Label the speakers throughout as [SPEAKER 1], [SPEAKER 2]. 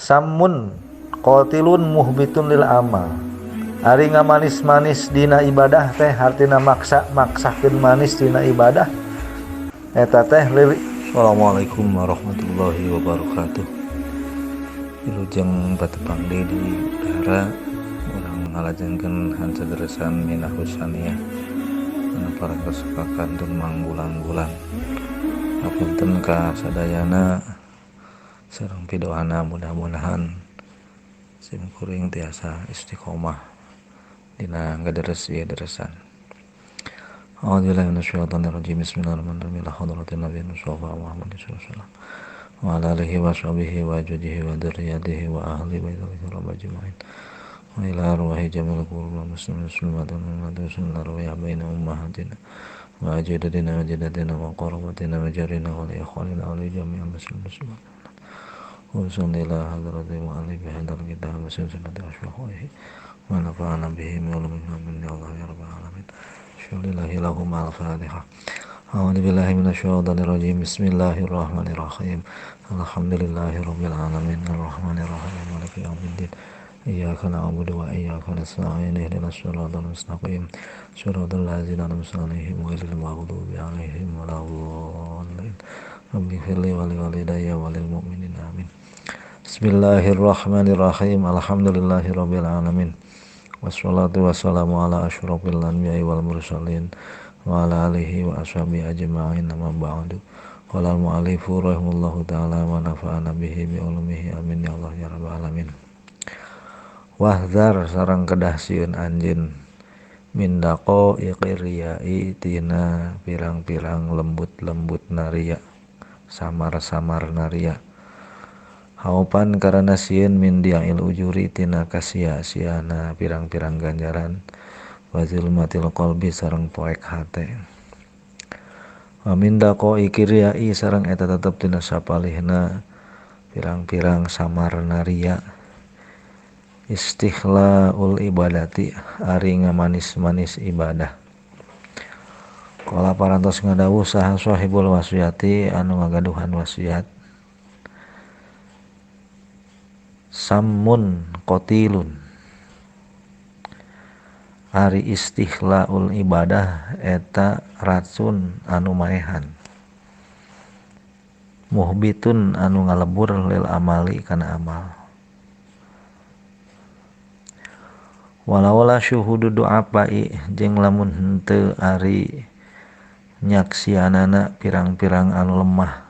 [SPEAKER 1] Samun qatilun muhbitun lil amal. Ari ngamanis-manis dina ibadah teh hartina maksa maksakeun manis dina ibadah eta teh leuwih.
[SPEAKER 2] Assalamualaikum warahmatullahi wabarakatuh. Wilujeng patepang deui di udara urang ngalajengkeun hancaderesan Minahusaniah anu parantos kakantun mangbulan-bulan. Hapunten ka sadayana sareng pidoana mudah-mudahan sim kuring tiasa istiqomah dina ngadares ieu deresan. A'udzubillahi minasyaitonirrajim. Bismillahirrahmanirrahim. La hadratin nabi Mustafa Muhammad sallallahu alaihi wasallam wa ala alihi wa sahbihi wa judihi wa dzurriyyatihi wa ahli baitihi wa ajma'in. Wa ila arwahi jamil qurba muslimin muslimat wa muslimat wa baina ummahatina wa ajdadina wa jaddatina wa qarabatina wa jarina wa li ikhwanina wa li jami'il muslimin muslimat. Wa sallallahu hadrati wa alihi bi hadzal kitab wa sunnati ashabihi wa nafa'ana bihi min ulumil ya Allah ya rabbal alamin. Syulillahi lahum al-fatihah. A'udzu billahi minasyaitonir rajim. Bismillahirrahmanirrahim. Alhamdulillahi rabbil alamin arrahmanir rahim maliki yaumiddin. Iyyaka na'budu wa iyyaka nasta'in ihdinas siratal mustaqim siratal ladzina an'amta 'alaihim ghairil maghdubi 'alaihim waladdallin. Rabbighfirli wa liwalidayya wa lil mu'minina amin. Bismillahirrahmanirrahim. Alhamdulillahi rabbil alamin. Wassalatu wassalamu ala asyrafil anbiya'i wal mursalin wa ala alihi wa ashabihi ajma'in amma ba'du. Qala al mu'allifu rahimahullahu ta'ala wa nafa'ana bihi bi ulumihi amin ya Allah ya rabbal alamin. Wahzar sareng kedah sieun anjeun min daqaiqir riya'i tina pirang-pirang lembut-lembut naria samar-samar naria. Haupan karana sieun min dia'il ujuri tina kasia-siana pirang-pirang ganjaran wa zulmatil qalbi sareng poek hate. Wa min daqaiqir riya'i sareng eta tetep tina sapalihna pirang-pirang samar naria. Istikhlaul ibadati ari ngamanis-manis ibadah. Qala parantos ngadawuh saha sahibul wasiyati anu ngagaduhan wasiat. Sammun qatilun ari istikhlaul ibadah eta racun anu maehan muhbitun anu ngalebur lil amali kana amal. Walaula syuhudu du'apai jeung lamun henteu ari nyaksianana pirang-pirang anu lemah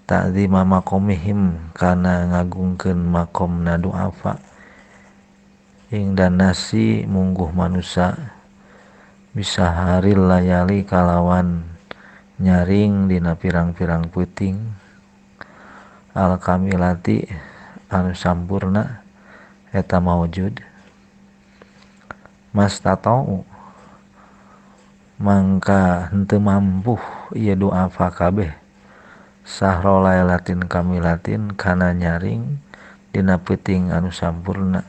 [SPEAKER 2] ta'zima maqamihim kana ngagungkeun maqamna du'afa ing danasi mungguh manusa bisa haril layali kalawan nyaring dina pirang-pirang peuting al kamilati anu sampurna eta maujud mastatau mangka henteu mampu ieu du'afa kabeh sahra lailatin kamilatin kana nyaring dina peuting anu sampurna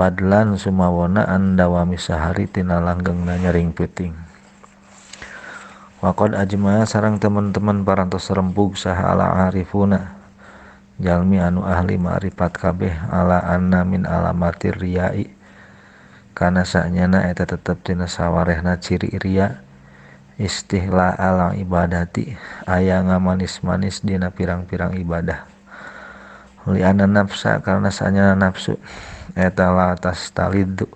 [SPEAKER 2] padlan sumawona andawami sahari tina langgengna nyaring peuting. Waqad ajma sareng teman-teman parantos rembug saha ala arifuna jalmi anu ahli ma'rifat kabeh ala anna min alamatir riya'i kana sanyana eta tetep tina sawarehna ciri riya istihla ala ibadati aya ngamanis-manis dina pirang-pirang ibadah li'anna nafsa karena sanyana nafsu eta la tastalidu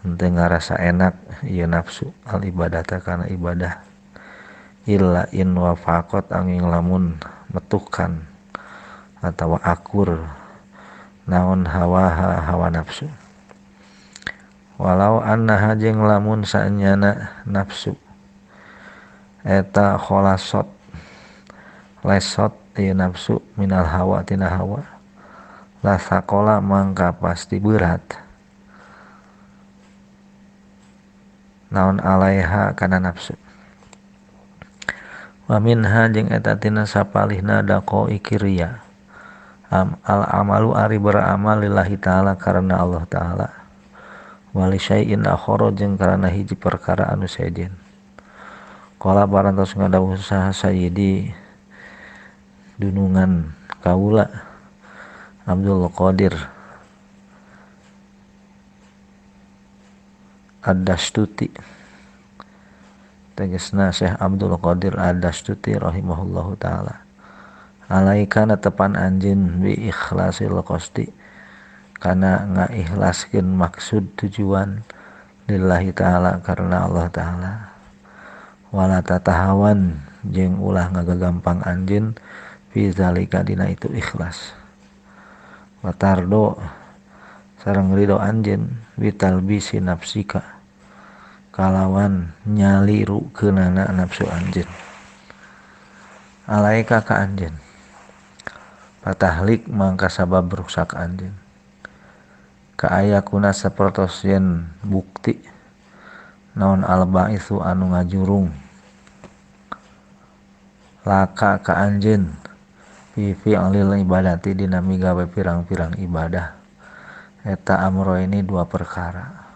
[SPEAKER 2] henteu ngarasa enak ieu nafsu al ibadata kana ibadah illa in wafaqat angin lamun metukan atawa akur naon hawa hawa nafsu walau annaha jeung lamun sanyana nafsu eta kholasot lesot ieu nafsu minal hawa tina hawa la sakola mangka pasti berat naon alaiha kana nafsu. Wa minha jeung eta tina sapalihna daqaiqir riya al amalu ari beramal lillahi ta'ala karena Allah ta'ala wali syai'in akhara jeung karena hiji perkara anu sejen. Qala parantos ngadawuh saha sayyidi dunungan
[SPEAKER 1] kaula Abdul Qadir Ad-Dastuti tegasna Syekh Abdul Qadir Ad-Dastuti rahimahullahu taala alaika netepan anjeun bi ikhlasil qasdi kana ngaikhlaskeun maksud tujuan lillahi taala karena Allah taala wala tatahawan jeung ulah ngagagampang anjeun fi zalika dina itu ikhlas watardo sareng ridho anjeun bitalbisi nafsika kalawan nyaliru keunana nafsu anjeun alaika ka anjeun patahlik mangka sabab ruksak anjeun kaayakuna sapertos yen bukti naon albaisu anu ngajurung laka ka anjeun fi fi'lil ibadati dina migawe pirang-pirang ibadah eta amro ini dua perkara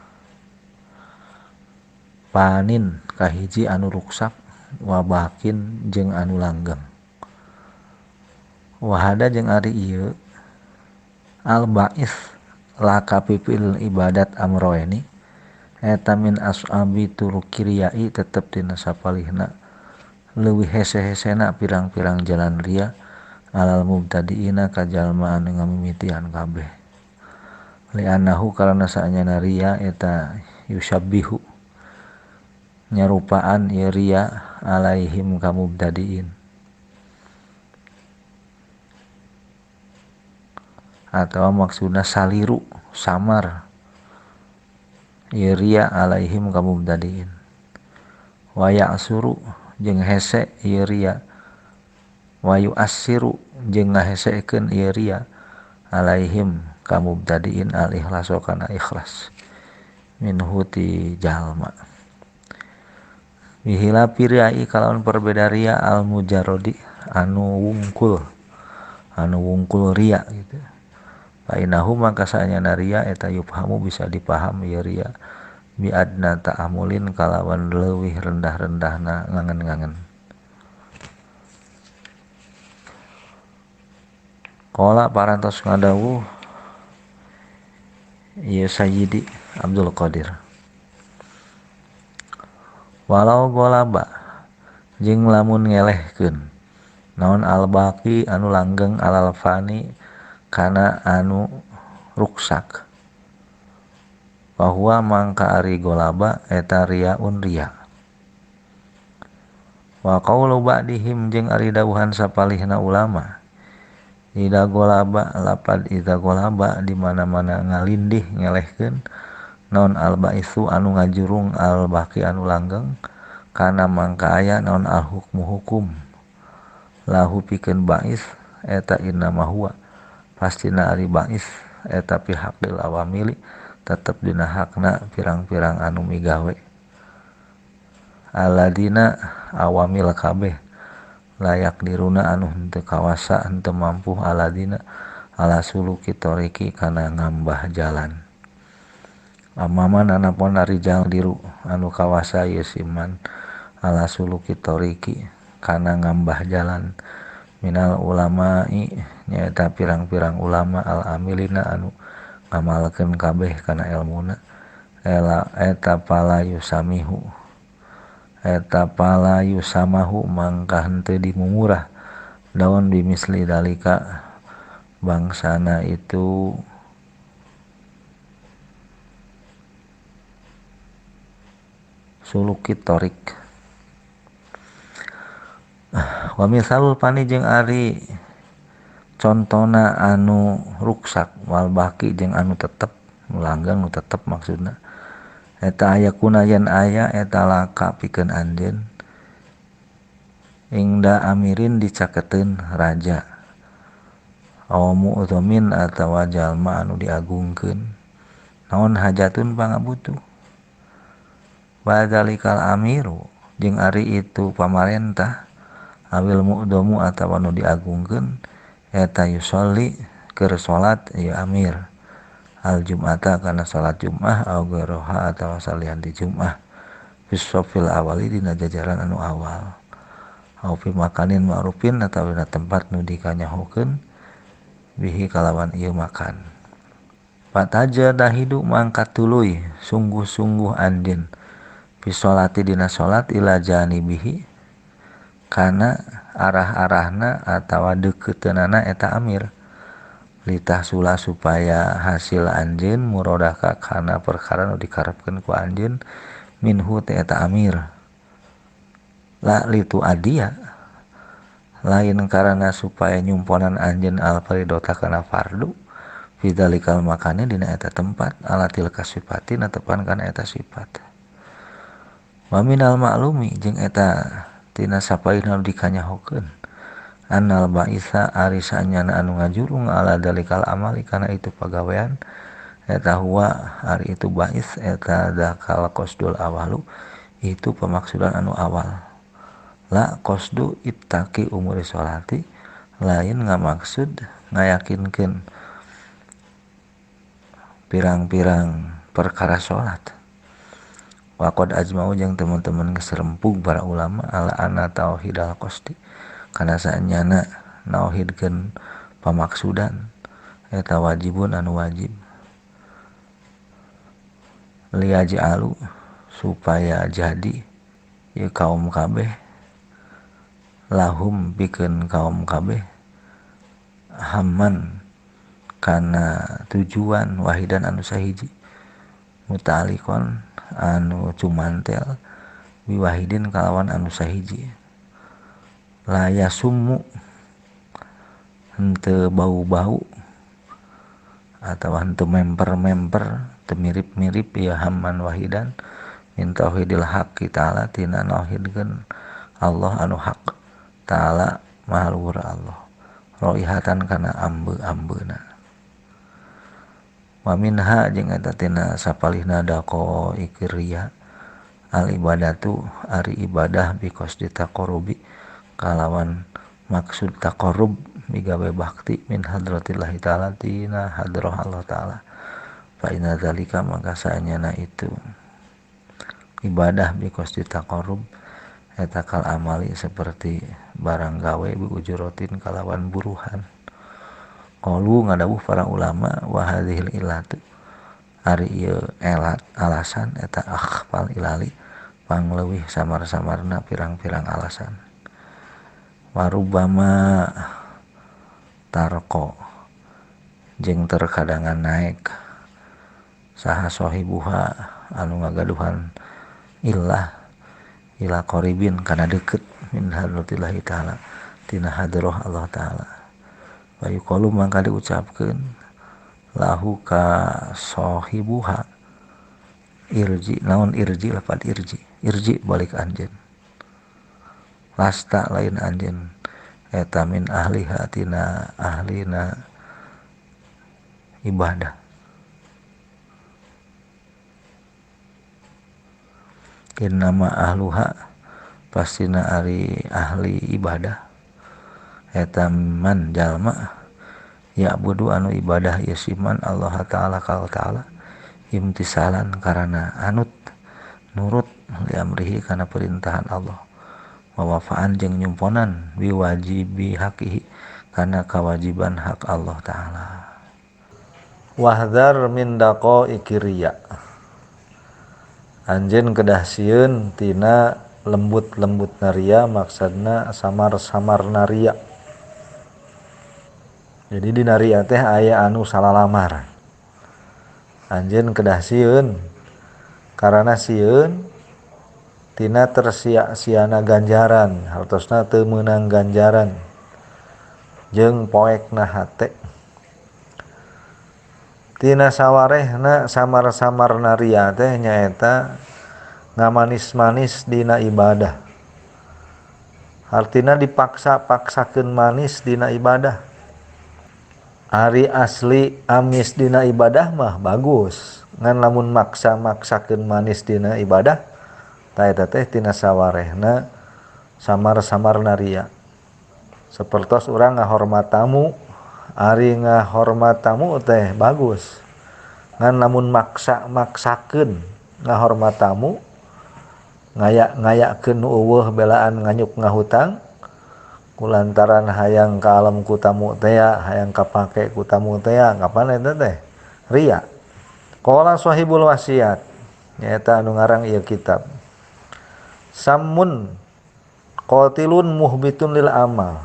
[SPEAKER 1] panin kahiji anu ruksak wabakin jeung anu langgeng wahada jeung ari ieu albais laka pipil ibadat amroeni eta min ashabi turukiriyai tetep dina sapalihna leuwih hese-hesena pirang-pirang jalan ria alal mubtadiina ka jalma anu ngamimitian kabeh li'annahu karana saanyana ria eta yusabbihu nyarupaan ieu ria alaihim ka mubtadiin atau maksudna saliru samar ieu ria alaihim ka mubtadiin wa ya'suru jeung hese ieu ria wa yu'assiru jeung ngahesekeun ieu ria alaihim ka mubtadiin al ikhlasu kana ikhlas minhu ti jalma bihilafi riai kalawan perbeda ria al mujarrodi anu wungkul ria gitu. Fa inahu maka saanyana ria eta yufhamu bisa dipaham ieu ria bi adna ta'amulin kalawan leuwih rendah-rendahna ngangen-ngangen. Qala parantos ngadawuh ieu Sayyidi Abdul Qadir walau golaba jeung lamun ngelehkeun naon albaqi anu langgeng alal fani kana anu ruksak bahwa mangka ari golaba eta riaun ria wa qaulu ba'dihim jeung ari dawuhan sapalihna ulama ida golaba lapad ida golaba di mana-mana ngalindih ngelehkeun naon albaisu anu ngajurung albaqi anu langgeng kana mangka aya naon al hukmu hukum lahu pikeun bais eta inna ma huwa pastina ari bais eta pihakil awamili tetep dina hakna pirang-pirang anu migawe aladina awamil kabeh layak diruna anu henteu kawasa henteu mampu aladina ala suluki toriki kana ngambah jalan amaman anapun ari jang diru anu kawasa ieu siman ala suluki toriki kana ngambah jalan minal ulama'i nyaeta pirang-pirang ulama al amilina anu ngamalkeun kabeh kana elmuna eta pala yusamihu eta pala yusamahu mangka henteu dimumurah daun bimisli dalika bangsana itu suluki torik. Wa misalul pani jeung ari contona anu ruksak wal baki jeung anu tetep langgeng nu tetep maksudna eta aya kuna yen aya eta laka pikeun anjeun ingda amirin dicaketeun raja aw mu'dhamin atawa jalma anu diagungkeun naon hajatun pangabutuh badzalikal amiru jeung ari itu pamarentah awil mu'dhamu atawa nu diagungkeun eta yusolli keur salat ieu amir al jum'ata kana salat Jumat au ghairaha atawa salian di Jumat fi shofil awali dina jajaran anu awal au fi makanin ma'rufin atawa dina tempat nu dikanyahokeun bihi kalawan ieu makan. Pataja dahidu mangkat tuluy sungguh-sungguh anjeun fi sholati dina salat ila janibihi kana arah-arahna atawa deukeuteunnana eta amir litahsula supaya hasil anjeun murodaka kana perkara nu dikarepkeun ku anjeun minhu teh eta amir la litu adia lain karana supaya nyumponan anjeun al faridota kana fardu fidzalikal makane dina eta tempat ala tilka sifatin tepan kana eta sifat wa minal maklumi jeung eta tina sapaina dikanyahokeun annal ba'itsa ari sanyana anu ngajurung ala dalikal amali kana itu pagawean eta huwa ari itu ba'its eta dakal qasdul awalu itu pemaksudan anu awal la qasdu ittaqi umuri sholati lain ngamaksud ngayakinkeun pirang-pirang perkara salat. Waqad ajma'u jeung teman-teman geus para ulama ala anna tauhidal qasdi kana saenyana nauhidkeun pamaksudan eta wajibun anu wajib liyaj'alu supaya jadi ieu kaum kabeh lahum pikeun kaum kabeh hamman kana tujuan wahidan anu sahiji muta'alliqon anu cumantel biwahidin kalawan anu sahiji la yasummu henteu bau-bau atawa henteu memper-memper teu mirip-mirip ya hamman wahidan min tauhidil haqqi ta'ala tina nauhidkeun Allah anu hak ta'ala maha luhur Allah roihatan kana ambe-ambeuna wa minha jeung eta tina sapalihna daqo ikriya al ibadatu ari ibadah bi qasdi taqarrubi kalawan maksud taqarrub migawe bakti min hadratillahi ta'ala tina hadrah Allah ta'ala fa inna zalika maka saenyana itu ibadah bi qasdi taqarrub eta kal amali seperti barang gawe bi ujuratin kalawan buruhan. Qalu ngadawuh para ulama wa hadhil illatu ari ieu elat alasan eta akhfal ilali pangleuwih samar-samarna pirang-pirang alasan warubama tarko jeung terkadangan naik saha sahibuha anu ngagaduhan illah ila qaribin kana deukeut min hadratillahi ta'ala tina hadrah Allah ta'ala wa yuqalu mangka diucapkeun lahu ka sahibuha irji naon irji lapad irji irji balik anjeun lasta lain anjeun eta min ahliha tina ahlina ibadah innama ahluha pastina ari ahli ibadah eta man jalma ya'budu anu ibadah ieu siman Allah ta'ala kal ta'ala imtisalan karana anut nurut li amrihi kana perintahan Allah wa wafaan jeung nyumponan biwajibi haqihi kana kewajiban hak Allah ta'ala. Wahdhar min daqaiqi riya anjeun kedah sieun tina lembut-lembut naria maksudna samar-samar naria. Jadi dina ria teh aya anu salalamar. Anjeun kedah sieun karana sieun tina tersia-siana ganjaran, hartosna teu meunang ganjaran jeung poekna hate. Tina sawarehna samar-samar naria teh nyaeta ngamanis-manis dina ibadah. Artina dipaksa-paksakeun manis dina ibadah. Ari asli amis dina ibadah mah bagus, ngan lamun maksa-maksakeun manis dina ibadah ta eta teh tina sawarehna samar-samar naria. Sapertos urang ngahormat tamu, ari ngahormat tamu teh bagus, ngan lamun maksa-maksakeun ngahormat tamu, ngayak-ngayakeun nu eueuh belaan nganyuk ngahutang, Kulantaran hayang ka alam ku tamu teh, hayang kapake ku tamu teh, kapan eta teh? Ria. Qala sahibul wasiat, nyaeta anu ngarang ieu kitab. Samun qatilun muhbitun lil amal.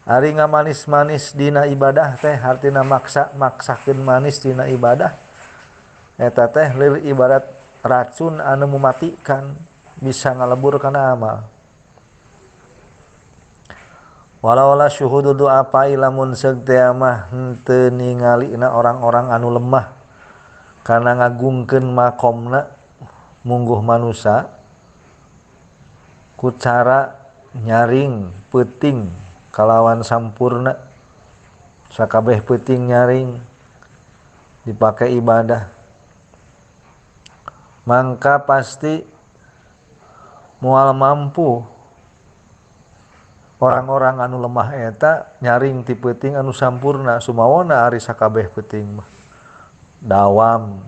[SPEAKER 1] Ari ngamanis-manis dina ibadah teh hartina maksa maksakeun manis dina ibadah eta teh lil ibarat racun anu mematikan, bisa ngalebur kana amal. Walaula syuhudu du'afa lamun seug teh mah henteu ningalina orang-orang anu lemah kana ngagungkeun makomna mungguh manusa ku cara nyaring peuting kalawan sampurna, sakabeh peuting nyaring dipakai ibadah, mangka pasti moal mampu orang-orang anu lemah eta nyaring ti peuting anu sampurna. Sumawona ari sakabeh peuting mah dawam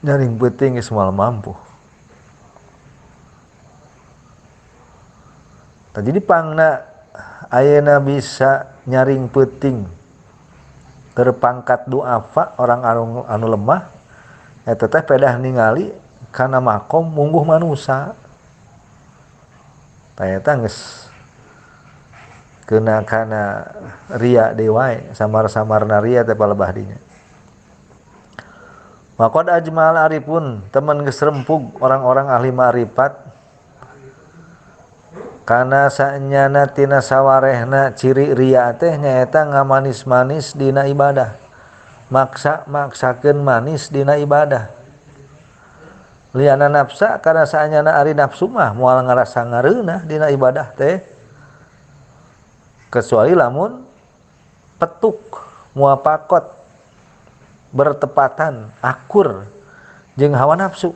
[SPEAKER 1] nyaring peuting geus moal mampu. Tah jadi pangna ayeuna bisa nyaring peuting terpangkat duafa orang anu lemah eta teh pedah ningali kana makom mungguh manusa. Tah eta geus kena kana ria deui wae, samar-samarna ria teh palebah dinya. Waqad ajmal arifun, teman geus rempug orang-orang ahli ma'rifat kana saenyana tina sawarehna ciri ria teh nyaeta ngamanis-manis dina ibadah, maksa-maksakeun manis dina ibadah. Liana nafsa kana saenyana ari nafsu mah moal ngarasa ngareunah dina ibadah teh, kecuali lamun petuk muapakot bertepatan akur jeung hawa nafsu.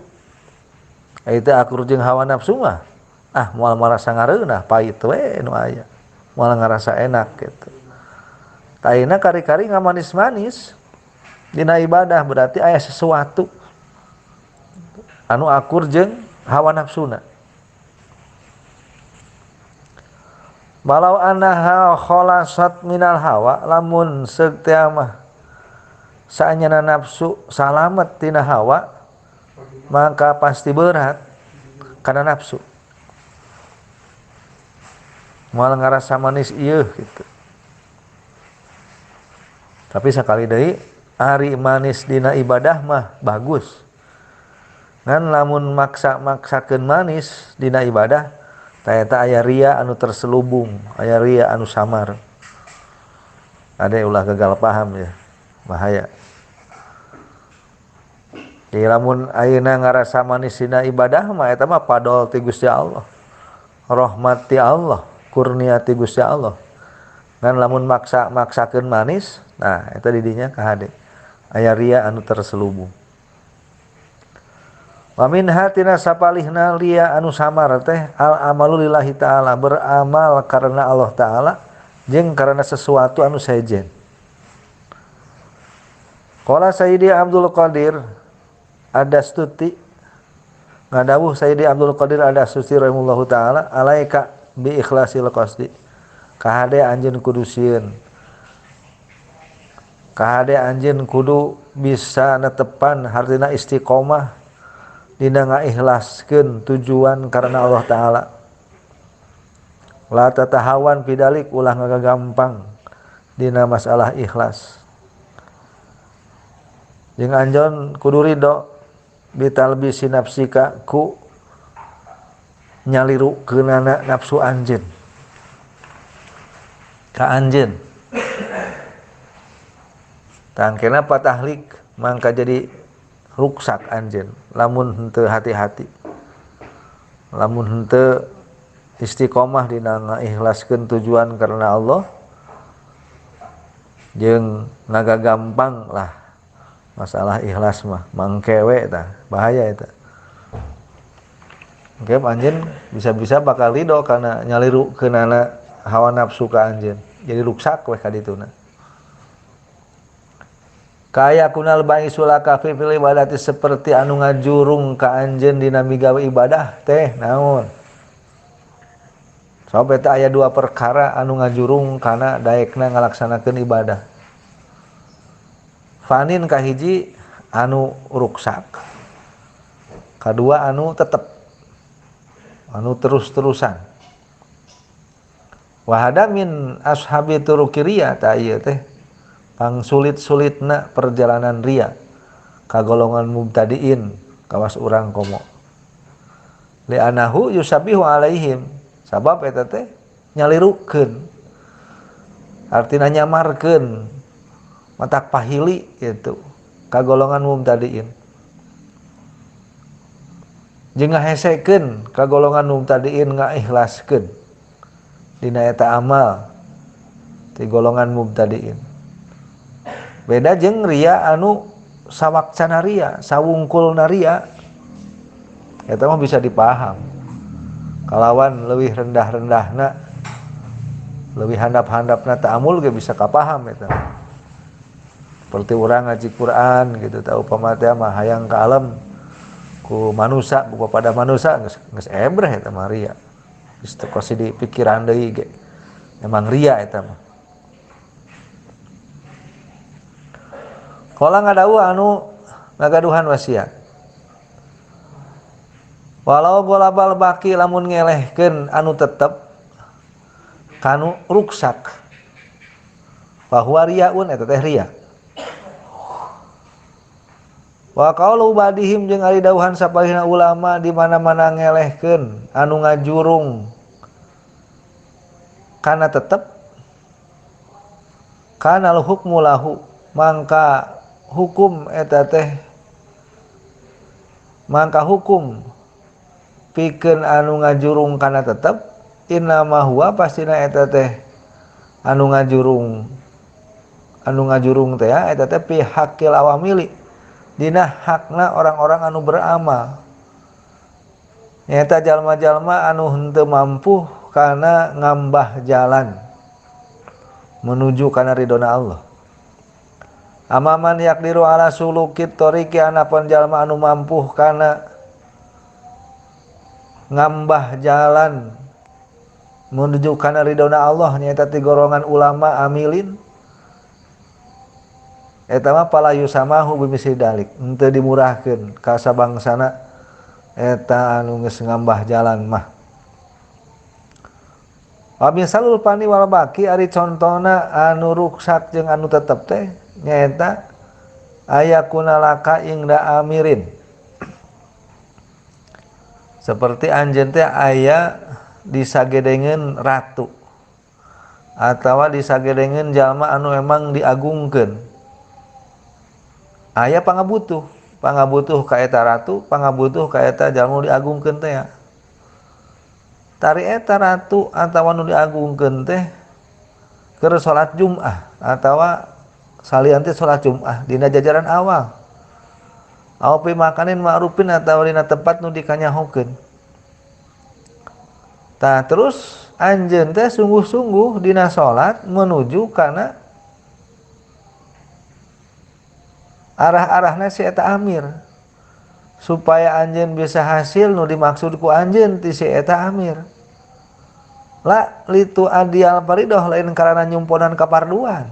[SPEAKER 1] Eta akur jeung hawa nafsu mah ah moal marasa ngareunah, pahit we nu aya, moal ngarasa enak gitu. Taina kari-kari ngamanis-manis dina ibadah berarti aya sesuatu anu akur jeung hawa nafsuna. Walau annaha khalasat minal hawa, lamun seug teh mah saenyana nafsu salamet tina hawa, maka pasti berat kana nafsu. Moal ngarasa manis ieu gitu. Tapi sakali deui ari manis dina ibadah mah bagus. Ngan lamun maksa-maksakeun manis dina ibadah tah eta aya ria anu terselubung, aya ria anu samar. Ade ulah gagal paham ya, bahaya. Jadi lamun ayeuna ngarasa manis dina ibadah mah eta mah padol ti Gusti Allah, rahmat ti Allah, kurnia ti Gusti Allah. Ngan lamun maksa-maksakeun manis, nah eta didinya kahade aya ria anu terselubung. Wa minha tina sapalihna ria anu samar teh al amalu lillahi ta'ala, beramal karena Allah ta'ala jeung karena sesuatu anu sejen. Qala Sayyidi Abdul Qadir Adastuti, ngadawuh Sayyidi Abdul Qadir Adastuti rahimahullahu ta'ala, alaika bi ikhlasil qasdi, kahade anjeun kudu sieun, kahade anjeun kudu bisa netepan hartina istiqomah dina ngaikhlaskeun tujuan karena Allah ta'ala. La tatahawan pidalik, ulah ngagagampang dina masalah ikhlas. Jeung anjeun kudu ridho bitalbisi nafsika ku nyaliru keunana nafsu anjeun ka anjeun. Tangkena patahlik mangka jadi ruksak anjeun lamun henteu hati-hati, lamun henteu istiqomah dina ngaikhlaskeun tujuan karena Allah jeung ngagagampang lah masalah ikhlas mah mangkewe tah bahaya eta. Oke, anjeun bisa-bisa bakal ridho karena nyaliru keunana hawa nafsu ka anjeun, jadi ruksak weh ka dituna. Kaya kunal ba'isulaka fi fil ibadati, seperti anu ngajurung ka anjeun dina migawe ibadah teh naon? Sabab eta aya dua perkara anu ngajurung kana daekna ngalaksanakeun ibadah. Fanin kahiji anu ruksak, kadua anu tetep, anu terus-terusan. Wahada min ashabi turuki riya ta ieu teh pang sulit-sulitna perjalanan riya kagolongan mubtadiin kawas urang komo. Li'anahu yusabihu alaihim, sabab eta teh nyalirukeun, artina nyamarkeun, matak pahili gitu kagolongan mubtadiin. Jeung ngahesekeun kagolongan mubtadiin, ngaikhlaskeun dina eta amal ti golongan mubtadiin. Beda jeung ria anu sawakcana ria, sawungkulna ria, eta mah bisa dipaham. Kalawan leuwih rendah-rendahna, leuwih handap-handapna ta'amul ge bisa kapaham eta. Seperti urang ngaji Quran gitu, tah upama teh mah hayang ka alam ku manusa, ku pada manusa geus ebreh eta mah ria. Geus teu kosi di pikiran deui ge. Emang ria eta mah. Kala ngadawuh anu ngagaduhan wasiat. Walau golabal baki lamun ngelehkeun anu tetep kanu ruksak. Bahwa riaun eta teh ria. Wa qaulu badihim jeung ari dawuhan sapalihna ulama di mana-mana ngelehkeun anu ngajurung kana tetep kanal hukmu lahu, mangka hukum eta teh mangka hukum pikeun anu ngajurung kana tetep innama huwa pastina eta teh anu ngajurung teh eta teh pi hakil awamili, dina hakna orang-orang anu beramal, nyata jalma-jalma anu henteu mampu kana ngambah jalan menuju kana ridona Allah. Amaman yakdiru ala sulukit thoriqi, anapun jalma anu mampu kana ngambah jalan menuju kana ridona Allah, nyata ti golongan ulama amilin, eta mah pala yusamahu bimisi dalik, henteu dimurahkeun ka sabangsana eta anu geus ngambah jalan mah. Wa misalul pani wal baki, ari contona anu ruksak jeung anu tetep teh nyaeta ayakuna laka ingda amirin, seperti anjeun teh aya disagedengeun ratu atawa disagedengeun jalma anu emang diagungkeun, aya pangabutuh ka eta ratu, pangabutuh ka eta jalma nu diagungkeun teh. Tari eta ratu atawa nu diagungkeun teh keur salat Jumat atawa salian teh salat Jumat dina jajaran awal, au pi makanin ma'rufin atawa dina tempat nu dikanyahokeun. Tah terus anjeun teh sungguh-sungguh dina salat menuju kana arah-arahna si eta amir, supaya anjeun bisa hasil nu dimaksud ku anjeun ti si eta amir. La litu adial faridoh, lain karena nyumponan kaparduan.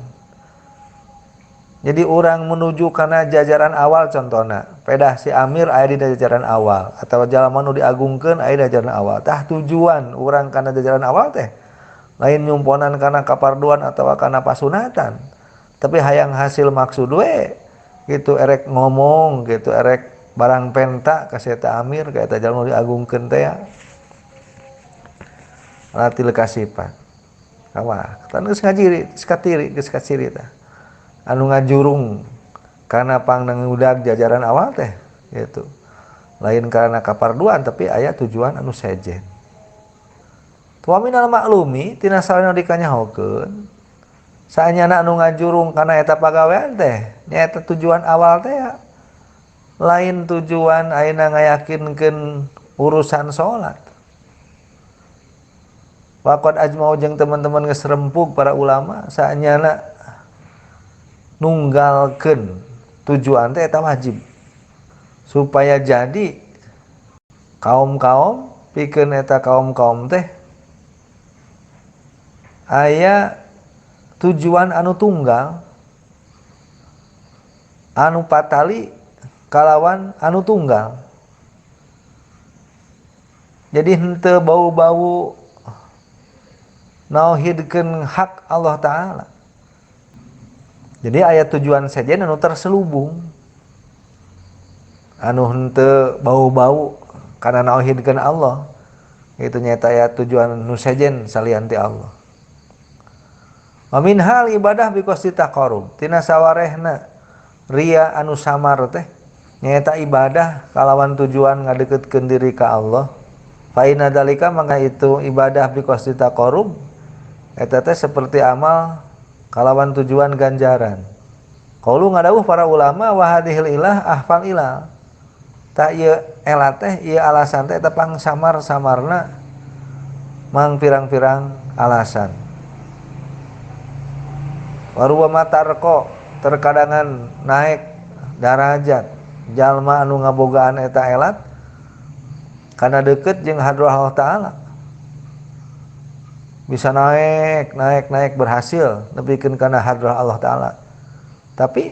[SPEAKER 1] Jadi orang menuju kana jajaran awal, contohna pedah si amir aya di jajaran awal atau jalma nu diagungkeun aya di jajaran awal. Tah tujuan urang kana jajaran awal teh lain nyumponan kana kaparduan atawa kana pasunatan, tapi hayang hasil maksud we gitu, erek ngomong gitu, erek barang penta ka si eta amir ka eta jalma nu diagungkeun teh ya. Latil kasipat kawa tan geus ngajiri, geus katiri, geus kaciri tah anu ngajurung kana pangngudag jajaran awal teh gitu, lain karena kaparduan tapi aya tujuan anu sejen. Wa minal maklumi tina salana dikanyahokeun saenyana anu ngajurung kana eta pagawean teh nyaeta tujuan awal teh ya, lain tujuan ayeuna ngayakinkeun urusan salat. Waqad ajma'u jeung teman-teman geus rempug para ulama saenyana nunggalkeun tujuan teh eta wajib supaya jadi kaum-kaum pikeun eta kaum-kaum teh aya tujuan anu tunggal anu patali kalawan anu tunggal. Jadi henteu bau-bau nauhidkeun hak Allah Ta'ala. Jadi aya tujuan sejen anu terselubung anu henteu bau-bau kana nauhidkeun Allah. Itu nyata aya tujuan nu sejen salian ti Allah. Wa min hal ibadah biqasdi taqarrub tina sawarehna ria anu samar teh nyaeta ibadah kalawan tujuan ngadeukeutkeun diri ka Allah. Fa inna dzalika maka itu ibadah biqasdi taqarrub eta teh seperti amal kalawan tujuan ganjaran. Qaulu ngadawuh para ulama wa hadhil ilah ahfal ilal. Ta ieu elat teh ieu alasan teh eta pang samar-samarna mang pirang-pirang alasan. Waruwa matarko terkadangan naik darajat jalma anu ngabogaan eta elat karena deket jeung hadrah Allah Ta'ala, bisa naik naik naik berhasil nepikeun kana hadrah Allah Ta'ala. Tapi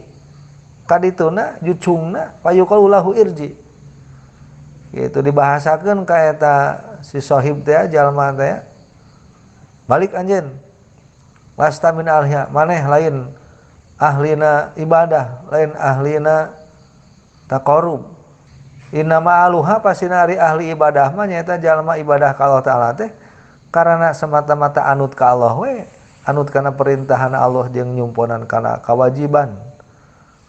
[SPEAKER 1] kadituna jucungna payuqalu lahu irji, gitu dibahasakeun ka eta si sohib teh jalma teh, balik anjeun lasta min ahliha, maneh lain ahlina ibadah, lain ahlina taqarrub. Innama aluha pasina ari ahli ibadah mah nyaeta jalma ibadah ka Allah Ta'ala teh karena semata-mata anut ka Allah we, anut kana perintahan Allah jeung nyumponan kana kewajiban,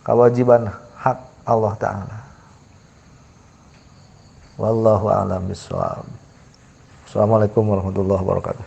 [SPEAKER 1] kewajiban hak Allah Ta'ala. Wallahu a'lam bishawab. Assalamualaikum warahmatullahi wabarakatuh.